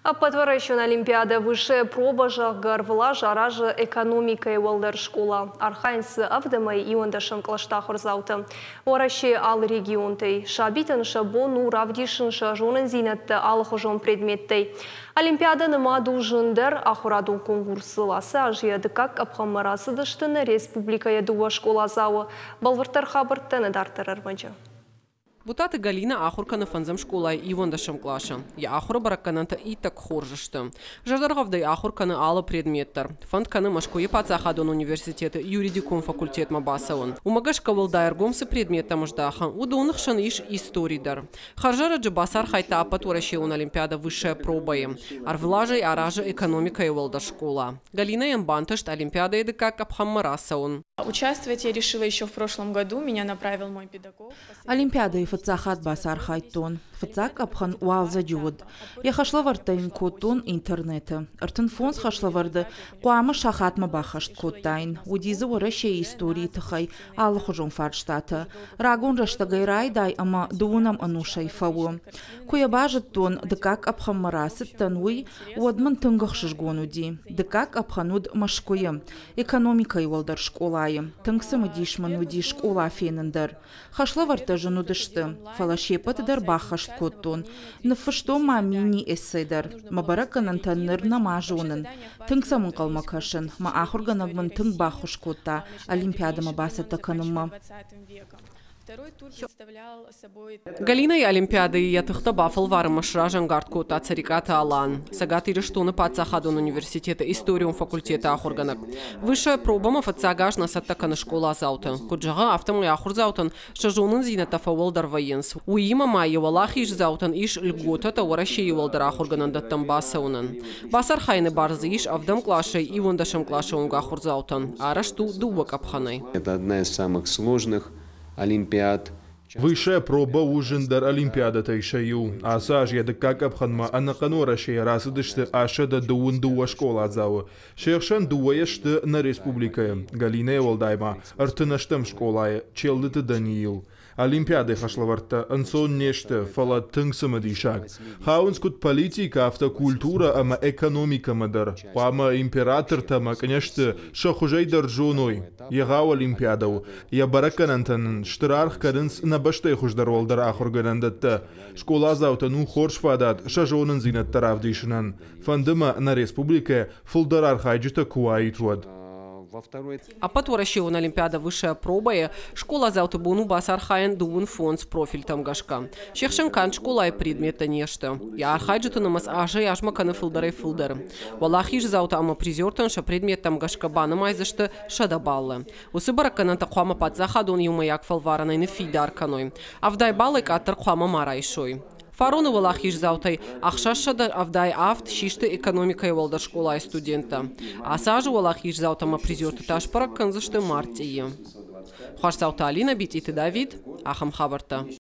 Ӕппӕтуӕрӕсеон олимпиадӕ «Высшая проба», зӕгъгӕ, ӕрвылаз аразы экономикӕйы уӕлдӕр скъола. Архайынц дзы ӕвдӕмӕй иуӕндӕсӕм кълӕсты ахуырдзаутӕ Уӕрӕсейы алы регионтӕй. Сабитӕн сӕ бон у равдисын сӕ зонындзинӕдтӕ алыхуызон предметтӕй. Олимпиадӕ нымад у зындӕр ахуырадон конкурсыл. Ацы аз йӕ дыккаг къӕпхӕнмӕ рацыдысты нӕ республикӕйы дыууӕ скъоладзауы. Бӕлвырддӕр хабӕрттӕ нӕ дарддӕр ӕрмӕджы. Бутаты Галинӕ ахуыр кӕны фӕндзӕм скъолайы иуӕндӕсӕм къласы. Йӕ ахуыры бӕрӕггӕнӕнтӕ иттӕг хорз сты. Зӕрдӕргъӕвдӕй ахуыр кӕны алы предмет дӕр. Фӕнд кӕны Мӕскуыйы паддзахадон университеты юридикон факультетмӕ бацӕуын. Уымӕ гӕсгӕ уӕлдай ӕргом цы предметтӕм здахы, уыдоны хсӕн ис истори дӕр. Хӕрзӕрӕджы бацархайдта Ӕппӕтуӕрӕсеон олимпиадӕ «Высшая проба-йы». Ӕрвылазӕй аразы экономикӕйы уӕлдӕр скъола. Галинӕйӕн бантыст олимпиадӕйы дыккаг къӕпхӕнмӕ рацӕуын. Участвовать я решила еще в прошлом году, меня направил мой педагог. Олимпиадӕйы фыццаг хатт бацархайдтон. Фыццаг къӕпхӕн уалдзӕджы уыд. Йӕ хӕслӕвӕрдтӕ йын кодтон интернеты. 35 хӕслӕвӕрды хъуамӕ сахатмӕ баххӕст кодтаин. Уыди дзы Уӕрӕсейы историйы тыххӕй алыхуызон фарстатӕ. Рагон рӕстӕгӕй райдай ӕмӕ дыууынӕм ӕнусӕй фӕуы. Куы йӕ базыдтон, дыккаг къӕпхӕнмӕ рацыдтӕн, уый, уӕд мын тынг ӕхсызгон уыди. Дыккаг къӕпхӕн уыд Мӕскуыйы, экономикӕйы уӕлдӕр скъолайы. Тынг цымыдис мын уыди скъола фенын дӕр. Хӕслӕвӕрдтӕ зын уыдысты, фӕлӕ се ппӕты дӕр баххӕст кодтон. Ныффыстон ма мини-эссе дӕр. Мӕ бӕрӕггӕнӕнтӕ ныр нӕма зонын. Тынг сӕм ӕнхъӕлмӕ кӕсын. Мӕ ахуыргӕнӕг мын тынг баххуыс кодта олимпиадӕмӕ бацӕттӕ кӕнынмӕ. Галинӕйы Олимпиадӕйы йӕ тыхтӕ бафӕлварынмӕ сразӕнгард кодта Цӕрикъаты Алан, Цӕгат Ирыстоны паддзахадон университеты историон факультеты ахуыргӕнӕг. Высшая проба-мӕ фыццаг аз нӕ цӕттӕ кӕны скъоладзауты. Куыд зӕгъы, афтӕмӕй ахуырдзаутӕн сӕ зонындзинӕдтӕ фӕуӕлдӕр вӕййынц. Уыимӕ ма йӕ уӕлахиздзаутӕн ис льготӕтӕ Уӕрӕсейы уӕлдӕр ахуыргӕнӕндӕттӕм бацӕуынӕн. Бацархайыны бар дзы ис ӕвдӕм къласӕй иуӕндӕсӕм къласы онг ахуырдзаутӕн. Арӕзт у дыууӕ къӕпхӕнӕй. Это одна из самых сложных олимпиад. Высшая проба у зындӕр олимпиадӕтӕй сӕ иу. Ацы аз йӕ дыккаг къӕпхӕнмӕ ӕнӕхъӕн Уӕрӕсейӕ рацыдысты 122 скъоладзауы. Се хсӕн дыууӕйӕ сты нӕ республикӕйы. Галинӕйы уӕлдай ма 38 скъолайы Челдыты Даниил. Олимпиадӕйы хӕслӕвӕрдтӕ ӕнцон не сты, фӕлӕ тынг цымыдисаг. Хауынц куыд политикӕ, афтӕ культурӕ ӕмӕ экономикӕмӕ дӕр. Хъуамӕ императортӕ ӕмӕ кънйӕзты сӕ хуызӕй дӕр зоной. Егъау олимпиадӕ у. Йӕ бӕрӕггӕнӕнтӕн ын стыр аргъ кӕнынц нӕ бӕстӕйы хуыздӕр уӕлдӕр ахуыргӕнӕндӕттӕ. Скъоладзаутӕн у хорз фадат сӕ зонындзинӕдтӕ равдисынӕн. Фӕнды мӕ, нӕ республикӕйы фылдӕр архайджытӕ куы уаид, уӕд. Ӕппӕтуӕрӕсеон олимпиадӕ «Высшая проба-йы скъоладзауты бон у бацархайын дыууын фондз профильтӕм гӕсгӕ. Се хсӕн канд скъолайы предметтӕ не сты. Йӕ архайджыты нымӕц азӕй-азмӕ кӕны фылдӕрӕй-фылдӕр. Уӕлахиздзаутӕ ӕмӕ призертӕн сӕ предметтӕм гӕсгӕ банымайдзысты 100 баллы. Уыцы бӕрӕггӕнӕнтӕ хъуамӕ паддзахадон иумӕйаг фӕлварӕнӕй ныффидар кӕной. 70 баллӕй къаддӕр хъуамӕ ма райсой. Фароны уӕлахиздзаутӕй 677 систы экономикӕйы уӕлдӕр скъолайы студенттӕ. Ацы азы уӕлахиздзаутӕ ӕмӕ призерты та сбӕрӕг кӕндзысты мартъийы. Хуасдзауты Алинӕ, Битъиты Давид, ахӕм хабӕрттӕ.